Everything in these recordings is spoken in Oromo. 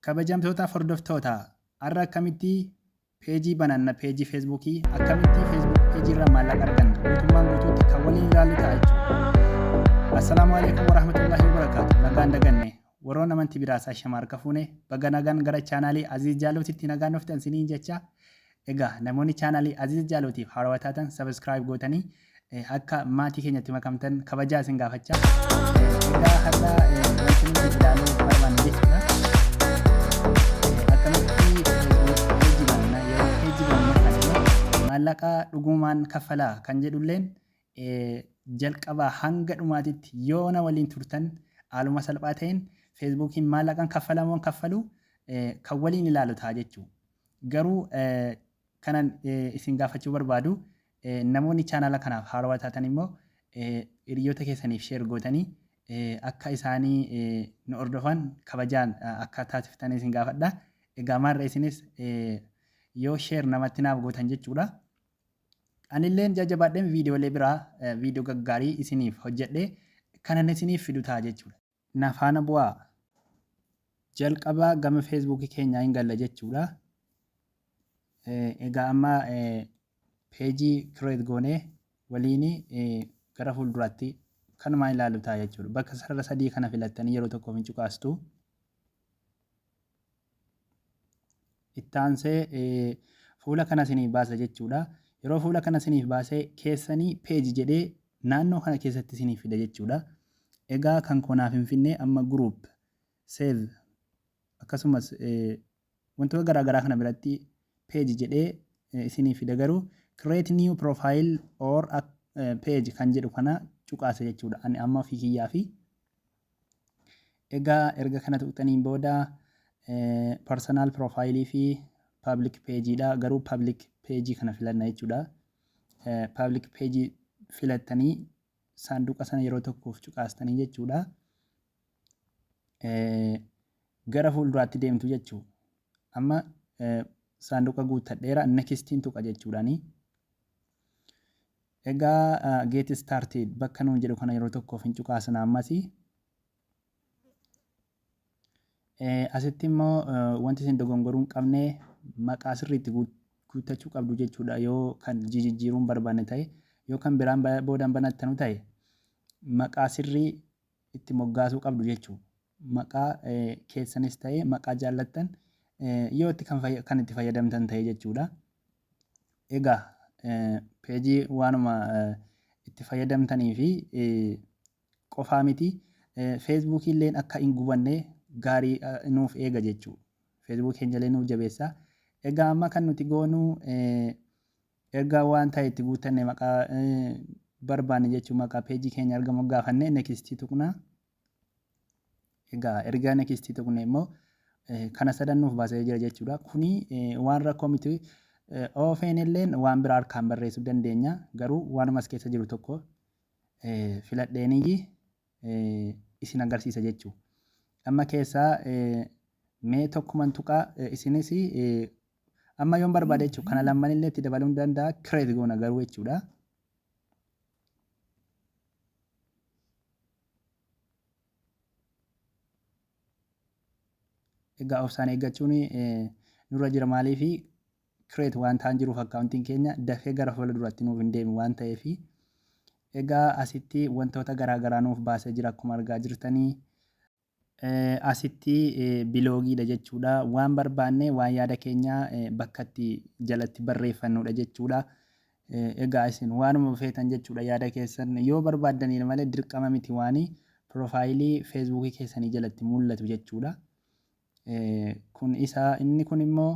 Kabajamtootaaf hordoftoota, har'a akkamitti peejii bananna, peejii feesbuukii akkamitti feesbuuk peejii irraa maallaqa arganna guutummaan guutuutti kan waliin ilaallu ta'a jechuudha. Assalaamu alaikum warahmatullahi wabarakaatu. Nagaan daganne warroon amantii biraas ashama harka fuune, baga nagaan gara chaanaalii Aziz Jaalootitti nagaan dhuftan siniin jecha. Egaa namoonni chaanaalii Aziz Jaalootiif haarawaa taatan subscribe gootanii akka maatii keenyatti makamtan kabajaa isin gaafachaa. Egaa har'a wanti nuti ilaaluu barbaannu jechuudha. Akkamitti Facebook peejii banna, yeroo peejii bannu kana immoo maallaqa dhugumaan kaffalaa kan jedhulleen jalqabaa hanga dhumaatitti yoo na waliin turtan haaluma salphaa ta'een Facebookiin maallaqan kaffalamoo kaffalu kan waliin ilaalu ta'a jechuudha. Garuu kanan isin gaafachuu barbaadu, namoonni chaanaala kanaaf haarawaa taatan immoo hiriyoota keessaniif share gootanii akka isaanii nu hordofan kabajaan akka taasiftan isin gaafadha. Egaa maarra isinis yoo share namatti naaf gootan jechuudha. Anilleen jajjabaadheen viidiyoolee biraa, viidiyoo gaggaarii isiniif hojjedhee kanan isiniif fidu ta'a jechuudha. Na faana bu'aa. Jalqaba gama feesbuukii keenyaa hin galla jechuudha. Egaa amma peejii create goonee waliin gara fuulduraatti kanumaan ilaalu ta'a jechuudha. Bakka sarara sadii kana filattanii yeroo tokkoof hin cuqaastu. Itti aansee fuula kana isiniif baasa jechuudha. Yeroo fuula kana isiniif baasee keessanii peeji jedhee naannoo kana keessatti isiniif fida jechuudha. Egaa kan koo naaf hin finne, amma group, save, akkasumas wantoota garaa garaa kana biratti page jedhee isiniif fida, garuu create new profile or page kan jedhu kana cuqaasa jechuudha. Ani amma ofii kiyyaa fi egaa erga kana tuqxaniin booda personal profile fi public page dha, garuu public page kana filanna jechuudha. Public page filattanii saanduqa sana yeroo tokkoof cuqaastanii jechuudha. Gara fuulduraatti deemtu jechuudha. Amma saanduqa guuttadheera, nextiin tuqa jechuudhaani. Egaa get started bakka nuun jedhu kana yeroo tokkoof hin cuqaasna ammas. Asitti immoo wanti isin dogongoruu hin qabne maqaa sirriitti guuttachuu qabdu jechuudha. Yoo kan jijjiiruu hin barbaanne ta'e, yoo kan biraan boodaan banattanu ta'e, maqaa sirrii itti moggaasuu qabdu jechuudha. Maqaa keessanis ta'e maqaa jaallattan yoo itti kan itti fayyadamtan ta'e jechuudha. Egaa peejii waanuma itti fayyadamtanii fi qofaa miti, feesbuukii illeen akka hin gubanne gaarii nuuf eega jechuudha. Feesbuukii keenya illee nuuf jabeessa. Egaa amma kan nuti goonu, erga waan ta'e itti guuttanne, maqaa barbaanne jechuun maqaa peejii keenya erga moggaafanne, next tuqna. Egaa erga next tuqne immoo kana sadan nuuf baasee jira jechuudha. Kuni waan rakkoo miti. Oofeen illeen waan biraa harkaan barreessuu dandeenya. Garuu waanuma as keessa jiru tokko filadheeniyyi isin agarsiisa jechuudha. Amma keessaa mee tokkuman tuqaa, isinis amma yoon barbaade jechuudha. Kana lammanillee itti dabaluu ni danda'a. Create goona garuu jechuudha. Egaa obsaan eeggachuun nurra jira, maaliif create waan ta'an jiruuf akkaawuntiin keenya dafee gara fuula duratti nuuf hin deemu waan ta'eef. Egaa asitti wantoota garaa garaa nuuf baasee jira akkuma argaa jirtanii. Asitti biloogiidha jechuudha. Waan barbaanne, waan yaada keenya bakka itti jalatti barreeffannudha jechuudha. Egaa isin waanuma feetan jechuudha, yaada keessan yoo barbaaddaniin malee dirqama miti waan piroofaayilii feesbuukii keessanii jalatti mul'atu jechuudha. Kun isa inni kun immoo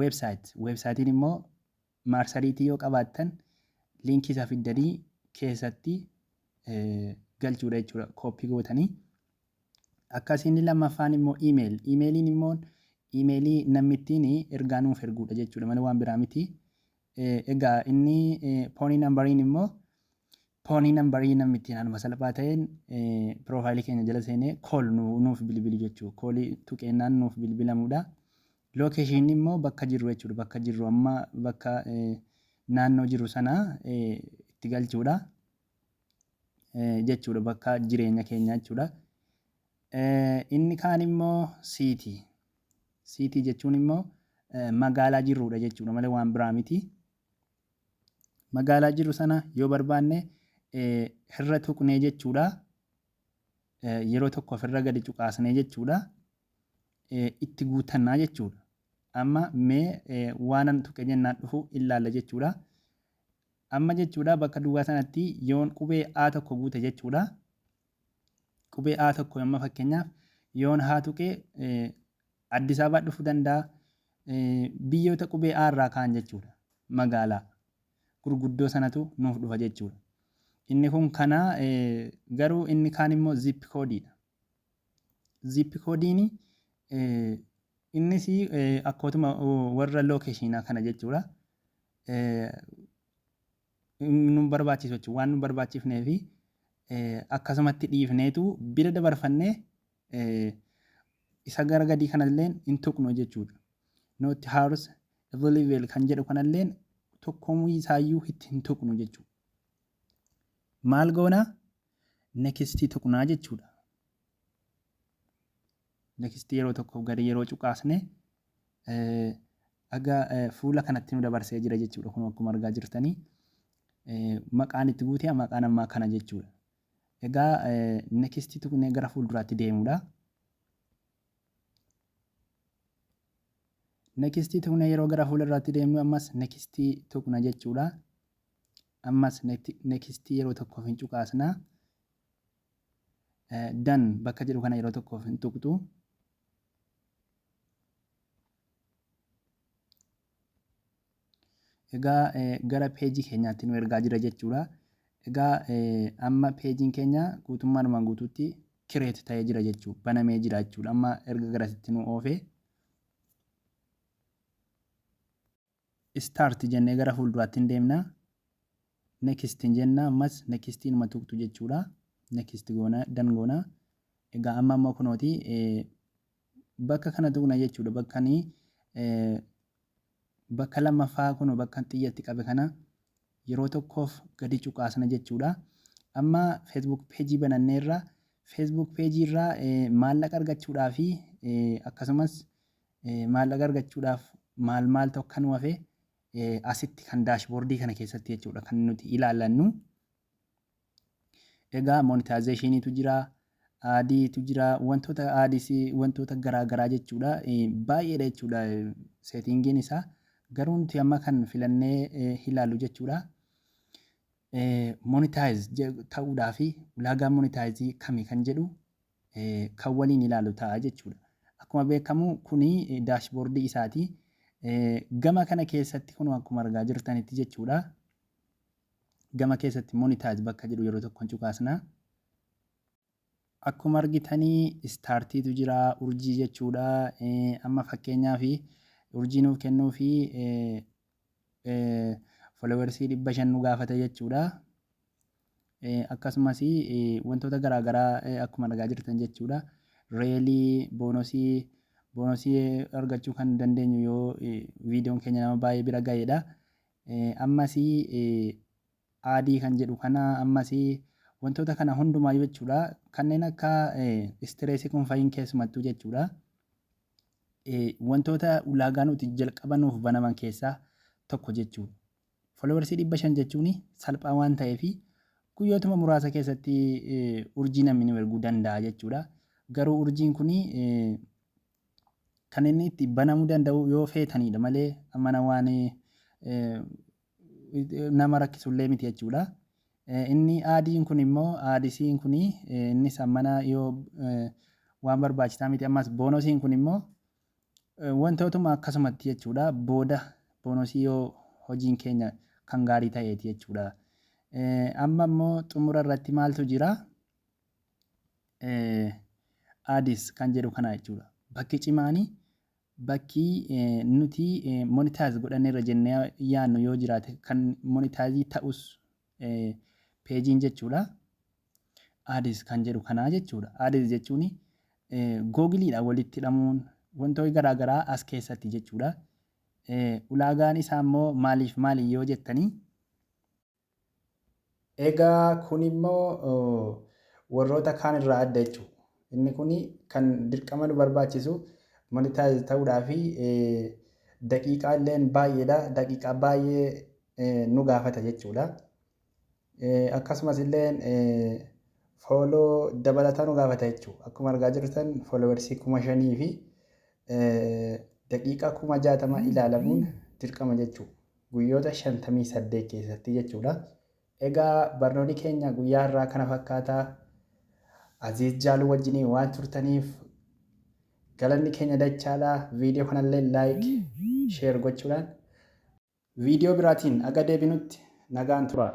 website. Websaayitiin immoo maarsariitii yoo qabaattan liinkii isaa fiddanii keessatti galchuudha jechuudha, kooppii gootanii. Akkasii inni lammaffaan immoo email. Imeeliin immoo imeelii namni ittiin ergaa nuuf erguudha jechuudha malee waan biraa miti. Egaa inni phone numberiin immoo phone numberii namni ittiin haaluma salphaa ta'een piroofaayilii keenya jala seenee call nuuf bilbilu jechuudha. Koolii tuqeennaan nuuf bilbilamudha. Lookeeshinii immoo bakka jirru jechuudha. Bakka jirru amma bakka naannoo jiru sana itti galchuudha jechuudha. Bakka jireenya keenyaa jechuudha. Inni kaan immoo city. City jechuun immoo magaalaa jirrudha jechuudha malee waan biraa miti. Magaalaa jirru sana yoo barbaanne irra tuqnee jechuudha. Yeroo tokko ofirra gadi cuqaasnee jechuudha. Itti guutannaa jechuudha. Amma mee waanan tuqe jennaan dhufu ilaalla jechuudha. Amma jechuudha bakka duwwaa sanatti yoon qubee A tokko guute jechuudha. Qubee A tokko amma fakkeenyaaf yoon haa tuqe Addis Ababaa dhufuu danda'a. Biyyoota qubee A irraa ka'an jechuudha. Magaalaa gurguddoo sanatu nuuf dhufa jechuudha. Inni kun kana, garuu inni kaan immoo zip koodiidha. Zip koodiin innis akkootuma warra lookeeshinaa kana jechuudha. Nu barbaachisu jechuudha. Waan nu barbaachifnee fi akkasumatti dhiifneetu bira dabarfannee isa gara gadii kanallee hin tuqnu jechuudha. Not house available kan jedhu kanallee tokkomuu isaayyuu itti hin tuqnu jechuudha. Maal goona? Next tuqnaa jechuudha. Next yeroo tokko gadi yeroo cuqaasne aga fuula kanatti nu dabarsee jira jechuudha. Kun akkuma argaa jirtanii maqaan itti guute maqaan ammaa kana jechuudha. Egaa next tuqnee gara fuulduraatti deemuudha. Next tuqnee yeroo gara fuulduraatti deemnu ammas next tuqna jechuudha. Ammas next yeroo tokkoof hin cuqaasna. Done bakka jedhu kana yeroo tokkoof hin tuqxu. Egaa gara peejii keenyaatti nu ergaa jira jechuudha. Egaa amma peejiin keenya guutummaadhumaan guutuutti create ta'ee jira jechuudha. Banamee jira jechuudha. Amma erga garasitti nu oofee start jennee gara fuulduraatti hin deemna. Next hin jenna, ammas next inuma tuqxu jechuudha. Next goona, done goona. Egaa amma immoo kunooti bakka kana tuqna jechuudha. Bakka ni bakka lammaffaa kun bakka xiyyatti qabe kana yeroo tokkoof gadi cuqaasna jechuudha. Amma Facebook peejii bananneerra. Facebook peejii irraa maallaqa argachuudhaa fi akkasumas maallaqa argachuudhaaf maal maaltu akka nu hafe asitti kan dashboardii kana keessatti jechuudha kan nuti ilaallannu. Egaa monetizationiitu jira, adiitu jira, wantoota ads, wantoota garaa garaa jechuudha. Baay'eedha jechuudha settingiin isaa. Garuu nuti amma kan filannee ilaallu jechuudha. Monetize ta'uudhaa fi ulaagaa monetize kami kan jedhu kan waliin ilaalu ta'a jechuudha. Akkuma beekamu kuni dashboardii isaati. Gama kana keessatti kun akkuma argaa jirtanitti jechuudha. Gama keessatti monetize bakka jedhu yeroo tokkoon cuqaasna. Akkuma argitanii startiitu jira, urjii jechuudha. Amma fakkeenyaaf urjii nuuf kennuu fi followersii 500 nu gaafata jechuudha. Akkasumas wantoota garaagaraa akkuma argaa jirtan jechuudha. Reelii, bonusii argachuu kan dandeenyu yoo viidiyoon keenya nama baay'ee bira ga'edha. Ammas adii kan jedhu kana, ammas wantoota kana hundumaa jechuudha. Kanneen akka stressii kun fa'iin keessumattuu jechuudha. Wantoota ulaagaa nuti jalqaba nuuf banaman keessaa tokko jechuudha. Followersii 500 jechuun salphaa waan ta'eef guyyootuma muraasa keessatti urjii namni nu erguu danda'a jechuudha. Garuu urjiin kun kan inni itti banamuu danda'u yoo feetanidha malee mana waan nama rakkisullee miti jechuudha. Inni adiin kun immoo, adsiin kun innis mana yoo waan barbaachisaa miti. Ammas bonusiin kun immoo wantootuma akkasumatti jechuudha. Booda bonusii yoo hojiin keenya kan gaarii ta'eeti jechuudha. Amma immoo xumura irratti maaltu jira? Ads kan jedhu kana jechuudha. Bakki cimaanii, bakki nuti monetize godhanneerra jennee yaadnu yoo jiraate, kan monetize ta'us peejiin jechuudha. Ads kan jedhu kanaa jechuudha. Ads jechuun Googleiidhaan walitti hidhamuun wantoonni garaagaraa as keessatti jechuudha. Ulaagaan isaa immoo maaliif maali yoo jettanii? Egaa kun immoo warroota kaan irraa adda jechuudha. Inni kun kan dirqama nu barbaachisu Monetize ta'uudhaa fi daqiiqaa illeen baay'eedha. Daqiiqaa baay'ee nu gaafata jechuudha. Akkasumas illeen follow dabalataa nu gaafata jechuudha. Akkuma argaa jirtan followersii 5,000 fi daqiiqaa 60,000 ilaalamuun dirqama jechuudha. Guyyoota 58 keessatti jechuudha. Egaa barnoonni keenya guyyaa har'aa kana fakkaata. Aziz Jaaluu wajjinii waan turtaniif galanni keenya dachaadha. Viidiyoo kanallee like, share gochuudhaan viidiyoo biraatiin aga deebinutti nagaan tura.